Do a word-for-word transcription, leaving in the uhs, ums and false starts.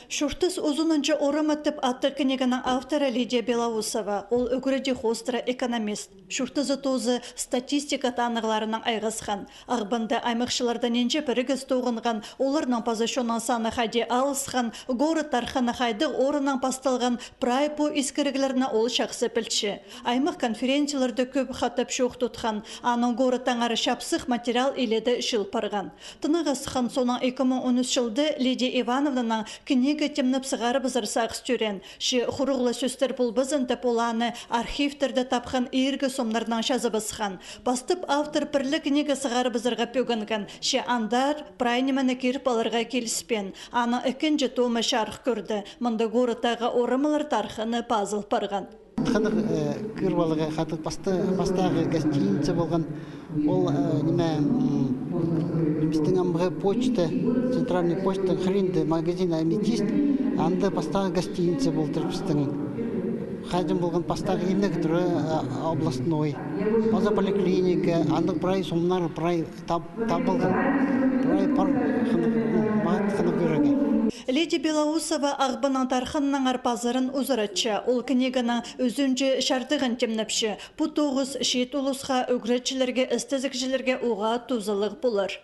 «Чуртас узунынҷа орамы» тіп аттығ книганың авторы Лидия Белоусова. Ол ӱгредіг хоостыра экономист. Чуртазы тоозы статистика танығларынаң айғасхан. Ағбанда аймахчыларда нинҷе пірігіс тоғынған, оларның паза чонның саны хайди алысхан, город тархыны хайдағ орыннаң пасталған, прай пу искіріглерні ол чахсы пілче. Аймах конференцияларда кӧп хатап чоох тутхан, аның городтаңар чапсых материал иледе чыл парған. Тынағ асхан соонаң ікі муң он ӱс чылда Лидия Ивановнаның книга тимнеп сығарыбызар сағыс тӧреен. Че хуруғла сӧстер полбазын тіп, ол аны архивтерде тапхан иргі сомнарнаң чазыбысхан. Пастап автор пір ле книга сығарыбызарға пӧгінген, че андар прай нимені киріп аларға киліспеен. Аның ікінҷі томы чарых кӧрді. Мында городтағы орамалар тархыны пазыл парған. Хынығ, э, кӧріп аларға хатығ паста-, пастағы гостиница полған. Ол, э, ниме, м, пістің амғы почта, центральный почта хыринда магазин «Аметист», анда пастағы гостиница полтыр пістің. Хайҷаң полған пастағы имнег туры, э, областной. Паза поликлиника, андағ прай сомнар, прай таб-, табылған. Прай пар хынығ, ну, мағат хынығ кӧрерге. Лидия Белоусова Ағбанның тархынынаңар пазарын узаратча. Ол книганың ӱзінҷі чардығын тимнепче. Пу тоғыс чиит улусха, ӱгретчілерге, істезігҷілерге уғаа тузалығ полар.